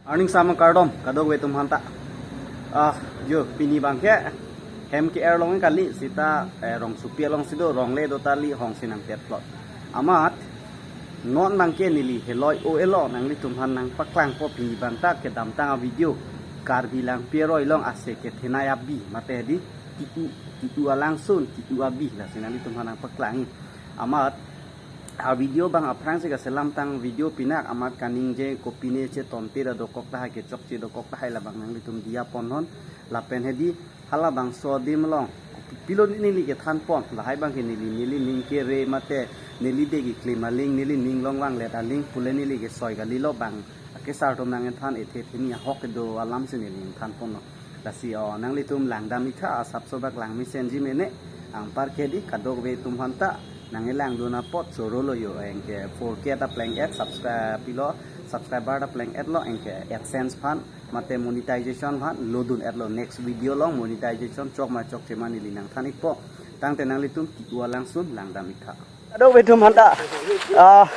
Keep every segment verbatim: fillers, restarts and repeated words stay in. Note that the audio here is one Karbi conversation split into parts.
Arni sema kardom kadokave atum aphanta. Ah, jo, pini abangke hem ke-er along kali seta, eh, rongsopi alongsi do, rongle do ta kali, hong si nangpet plot. Amat non abangke neli heloi o elo nanglitum aphan nangpaklangpo pini abangta kedamtang a-video. Karbi Langpi aroi along ase kethenei abi mate di ti-u, ti-u alangsun, ti-u abi, lasi nanglitum aphan nangpaklangji. Amat a-video abang aphrangsi kaselam tang video pinak amat kaningje kopine chetonte ra dokok tahai, kechokche dokok tahai labang nanglitum diya ponnon. Lapen hedi halabangso adim along kopilo neli kethanpon, lahai abangke neli, neli ning kere mate neli degi klem aling, neli ning longvanglet aling pule neli kesoi kalilo, bang akesar atum nangkethan ethe theni ahok kedo alamsi neli nangthanponnon. Lasi o nanglitum langdam iktha, asapso bak langmesenji mene. Anparke di kadokave atum aphanta nanglangdun apot chorolo jo, anke four K ta pleng-et, subscribe pilo, subscriber ta pleng-etlo, anke AdSense aphan mate monetization aphan lodun-etlo. Next video along monetization chok ma chokche ma neli nangthan ikpo. Tangte nanglitum ti-u alangsun langdam iktha. Kadokave atum aphanta, ah,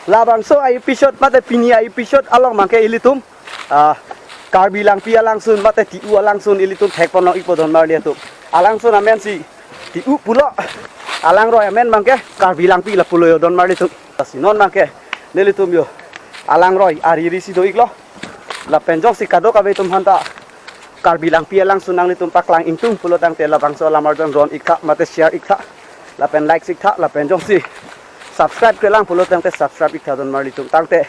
labangso a-episode mate pini a-episode along abangke ilitum, ah, Karbi Langpi alangsun mate ti-u alangsun ilitum thekponlong ikpo donmarli atum. Alangsun amensi ti-u pulo, alangroi amen abangke Karbi Langpi lapulo jo donmarli atum. Lasi non abangke nelitum jo alangroi ariri si do iklo. Lapen jongsi kadokave atum aphanta Karbi Langpi alangsun nanglitum paklang ingtung pulo tangte labangso alam arjan ron iktha mate share iktha, lapen like iktha, lapen jongsi subscribe kelang pulo tangte subscribe iktha donmarli atum. Tangte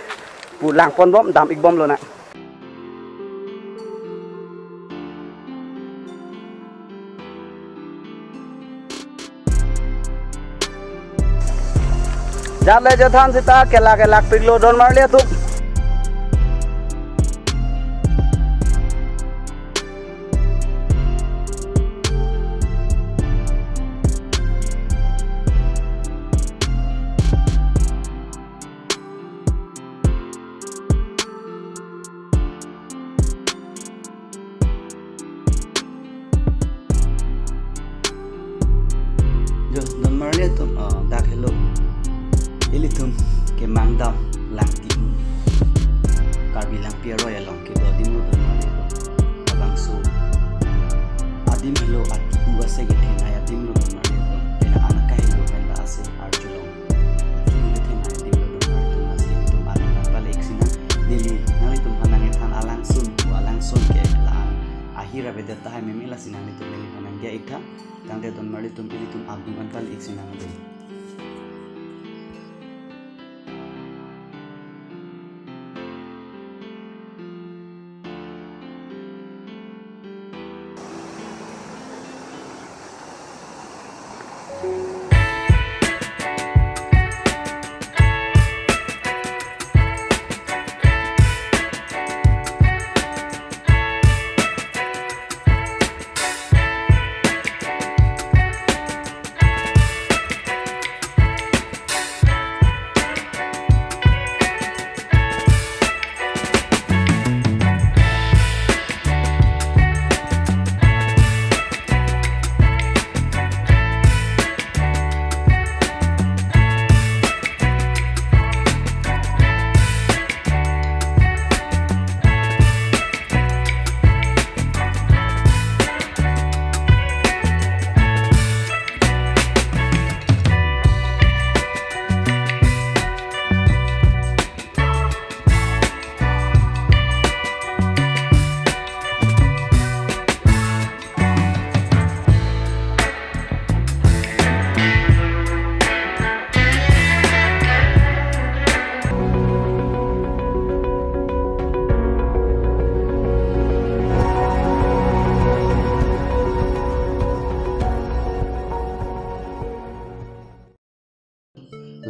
pu langponbom, dam ikbomlonang. Jat le jathan seta kelak kelak piklo donmarli atum. Jo, donmarli atum, ah, dak helo ilitum kemang dam lang ti-u Karbi Langpi aroi along kedo adim lo donmarli atum. Labangso adim helo ati-u ase kethenei adim lo donmarli atum. Penang an akahelo pen la ase arjulong. Ati-u kethenei adim lo donmarli atum, lasi ilitum adung an pale-ik sinang. Neli nanglitum aphan nangkethan alangsun, o alangsun ke la-an ahir avedet tahai meme, lasi nanglitum neli aphan nangdiya iktha. Tangte donmarli atum ilitum adung an pale-ik sinang dei.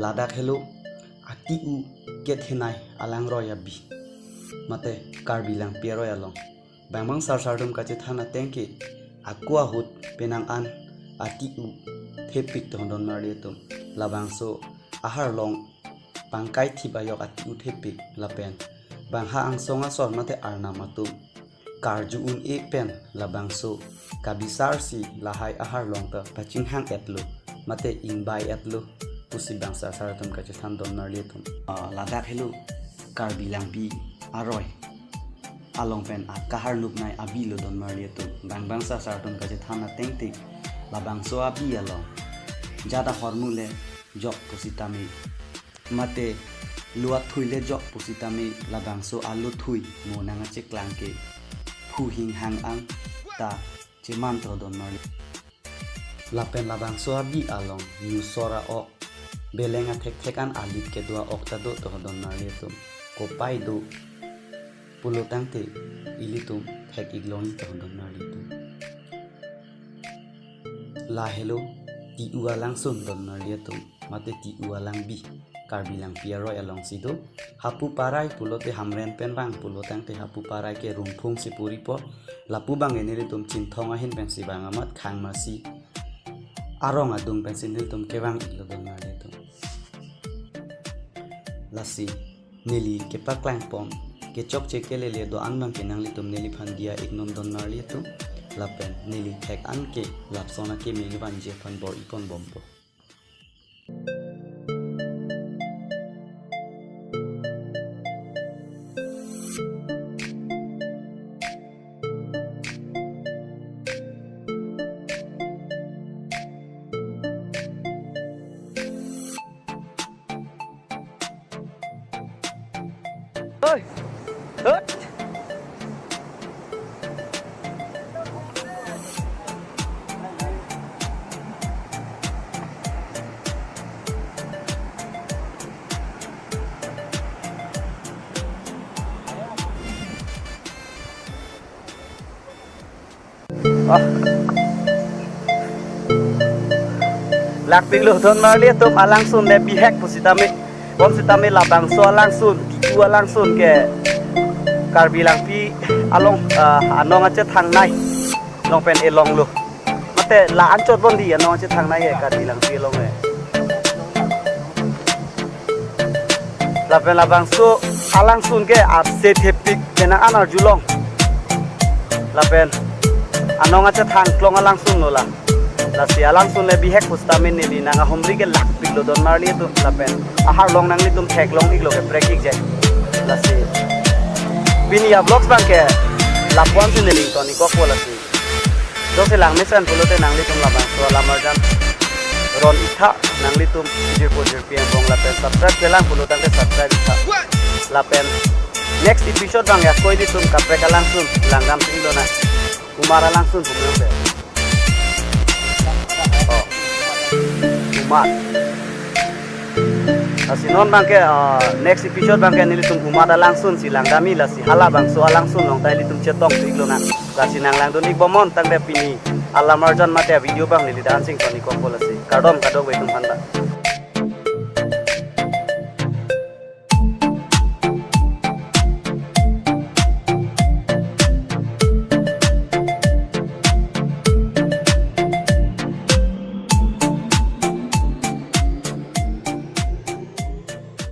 Ladak helo ati-u kethenei alangroi abi mate Karbi Langpi aroi along. Bang bang sarsar atum kachethan ateng ke ako ahut penang an ati-u thepik tong donmarli atum. Labangso aharlong pangkai thip ayok ati-u thepik lapen bang ha angsong asor mate arnam atum karju un-e pen labangso kabisarsi lahai aharlong ta pachinghang-etlo mate ingbai-etlo pusi bang sarsar atum kachethan donmarli atum. Ah, ladak helo Karbi Langpi aroi along pen akaharnupnei abi lo don marli atum. Bang bangso asar atum kachethan ateng tik labangso abi along jada hormu le jok pusitame, mate lo athui le jok pusitame, labangso alo thui mo nangkacheklang ke phuhing hang-ang ta cheman tro don marli. Lapen labangso abi along nusor a-ok, beleng athekthek an alit kedo a-ok ta do tro don marli atum. Kopai do pulo tangte ilitum thek-ik longji tro don marli atum. Lahelo T U alangsun don marli atum, mate T U alangbi, Karbi Langpi aroi alongsi do. Hapu Parai pulote Hamren pen vang pulo tangte Hapu Parai ke Rungphung si puri po. Lapu abang ke nelitum Chinthong ahin pensi vang amat Khangmasi arong adung pensi nelitum kevang-ik lo don marli atum. Lasi neli kepaklang pon kechokche kelele do-an abang ke nanglitum neliphan diya-ik non don marli atum. Lapen neli thek an ke lapuson akeme vangji aphan bor-i pon bompo. Oi. Hut. Oh. Lakpik lo don marli atum, alangsun le bihek pusitame, bonsitame labangso alangsun, T U alangsun ke Karbi Langpi along, ah, anong kachethangnei along pen elong lo. Mate la anchot bondi anong kachethangnei ke Karbi Langpi along ke. Lapen labangso alangsun ke apse thepik penang an arjulong. Lapen anong kachethang klong alangsun lo la. Lasi alangsun le bihek pusitame neli nang ahumri ke lakpik lo don marli atum. Lapen aharlong nanglitum theklong-ik lo, keprek-ik je. Lasi pini a-vlogs abang ke lapu-an si neli ton-ik kokpo lasi. Jongsi lang mesen pulote nanglitum labangso alamarjan ron-ik tha, nanglitum jirpo jirpi angbong lapen subscribe kelang pulo tangte subscribe-ik tha. Lapen next episode abang ya koi ilitum kaprek alangsun langdam si-ik lonang. Umar alangsun pulo te. Oh. Umar. Lasi non abang ke, ah, next episode abang ke nelitum Umar alangsun si langdamji, lasi halabangso alangsun along ta ilitum chetong si-ik lonang. Lasi nanglangdun-ik bomnon tangte pini alamarjan mate video abang neli ta ansi ton-ik kokpo lasi. Kardom kadokave atum aphan ta.